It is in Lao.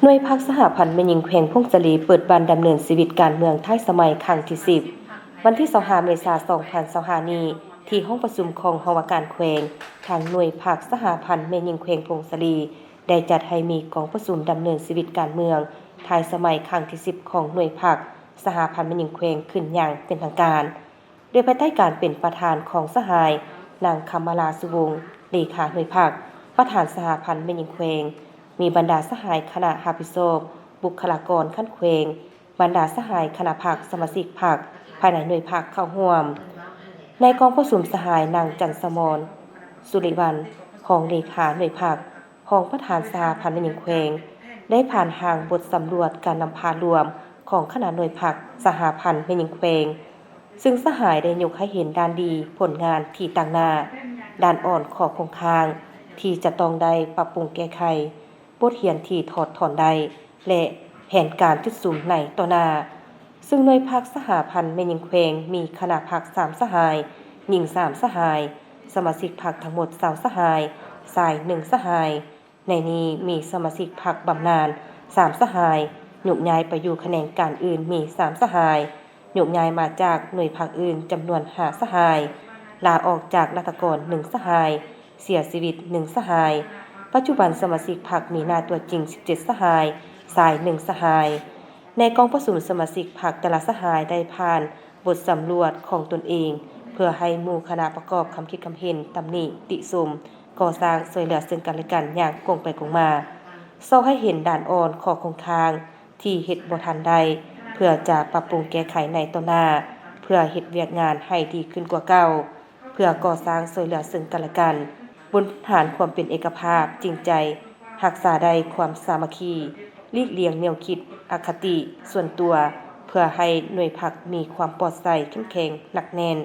ໜ່ວຍພັກສະຫະພັນແມ່ຍິງແຂວງຜົ້ງສາລີ ເປີດບັ້ນດຳເນີນຊີວິດການເມືອງທ້າຍສະໄໝຄັ້ງທີສິບ ວັນທີຊາວຫ້າ ເມສາ ສອງພັນຊາວຫ້ານີ້ ທີ່ຫ້ອງປະຊຸມຂອງຫ້ອງວ່າການແຂວງ, ທາງໜ່ວຍພັກສະຫະພັນແມ່ຍິງແຂວງຜົ້ງສາລີ ໄດ້ຈັດໃຫ້ມີກອງປະຊຸມດຳເນີນຊີວິດການເມືອງທ້າຍສະໄໝຄັ້ງທີສິບ ຂອງໜ່ວຍພັກສະຫະພັນແມ່ຍິງແຂວງຂຶ້ນຢ່າງເປັນທາງການ. ໂດຍພາຍໃຕ້ການເປັນປະທານຂອງສະຫາຍ ນາງ ຄຳມາລາ ສຸວົງ ເລຂາໜ່ວຍພັກ, ປະທານສະຫະພັນແມ່ຍິງແຂວງ, ມີບັນດາສະຫາຍຄະນະຮັບຜິດຊອບ, ບຸກຄະລາກອນຂັ້ນແຂວງ, ບັນດາສະຫາຍຄະນະພັກ, ສະມາຊິກພັກພາຍໃນໜ່ວຍພັກເຂົ້າຮ່ວມ. ໃນກອງປະຊຸມ, ສະຫາຍ ນາງ ຈັນສະໝອນ ສຸລິວັນ ຮອງເລຂາໜ່ວຍພັກ, ຮອງປະທານສະຫະພັນແມ່ຍິງແຂວງ ໄດ້ຜ່ານຮ່າງບົດສຳຫຼວດການນຳພາລວມຂອງຄະນະໜ່ວຍພັກສະຫະພັນແມ່ຍິງແຂວງ, ຊຶ່ງສະຫາຍໄດ້ຍົກໃຫ້ເຫັນດ້ານດີ, ຜົນງານທີ່ຕາງໜ້າ, ດ້ານອ່ອນ, ຂໍ້ຄົງຄ້າງທີ່ຈະຕ້ອງໄດ້ປັບປຸງແກ້ໄຂ, ບົດຮຽນທີ່ຖອດຖອນໄດ້ ແລະ ແຜນການຈຸດສຸມໃນຕໍ່ໜ້າ. ຊຶ່ງໜ່ວຍພັກສະຫະພັນແມ່ຍິງແຂວງ ມີຄະນະພັກສາມສະຫາຍ, ຍິງສາມສະຫາຍ, ສະມາຊິກພັກທັງໝົດຊາວສະຫາຍ, ຊາຍໜຶ່ງສະຫາຍ. ໃນນີ້ມີສະມາຊິກພັກບຳນານສາມສະຫາຍ, ໂຍກຍ້າຍໄປຢູ່ຂະແໜງການອື່ນມີສາມສະຫາຍ, ໂຍກຍ້າຍມາຈາກໜ່ວຍພັກອື່ນຈຳນວນຫ້າສະຫາຍ, ລາອອກຈາກລັດຖະກອນໜຶ່ງສະຫາຍ, ເສຍຊີວິດໜຶ່ງສະຫາຍ. ປັດຈຸບັນສະມາຊິກພັກມີໜ້າຕົວຈິງສິບເຈັດສະຫາຍ, ຊາຍໜຶ່ງສະຫາຍ. ໃນກອງປະຊຸມ, ສະມາຊິກພັກແຕ່ລະສະຫາຍໄດ້ຜ່ານບົດສຳຫຼວດຂອງຕົນເອງ ເພື່ອໃຫ້ໝູ່ຄະນະປະກອບຄຳຄິດຄຳເຫັນ, ຕຳໜິ, ຕິຊົມ, ກໍ່ສ້າງຊ່ວຍເຫຼືອເຊິ່ງກັນແລະກັນຢ່າງກົງໄປກົງມາ, ຊອກໃຫ້ເຫັນດ້ານອ່ອນ, ຂໍ້ຄົງຄ້າງທີ່ເຮັດບໍ່ທັນໄດ້ ເພື່ອຈະປັບປຸງແກ້ໄຂໃນຕໍ່ໜ້າ, ເພື່ອເຮັດວຽກງານໃຫ້ດີຂຶ້ນກວ່າເກົ່າ. ເພື່ອກໍ່ສ້າງຊ່ວຍເຫຼືອເຊິ່ງກັນແລະກັນ, ບົນພື້ນຖານຄວາມເປັນເອກະພາບ, ຈິງໃຈ, ຮັກສາໄດ້ຄວາມສາມັກຄີ, ຫຼີກລ່ຽງແນວຄິດອະຄະຕິສ່ວນຕົວ, ເພື່ອໃຫ້ໜ່ວຍພັກມີຄວາມປອດໃສ, ເຂັ້ມແຂງ, ໜັກແໜ້ນ.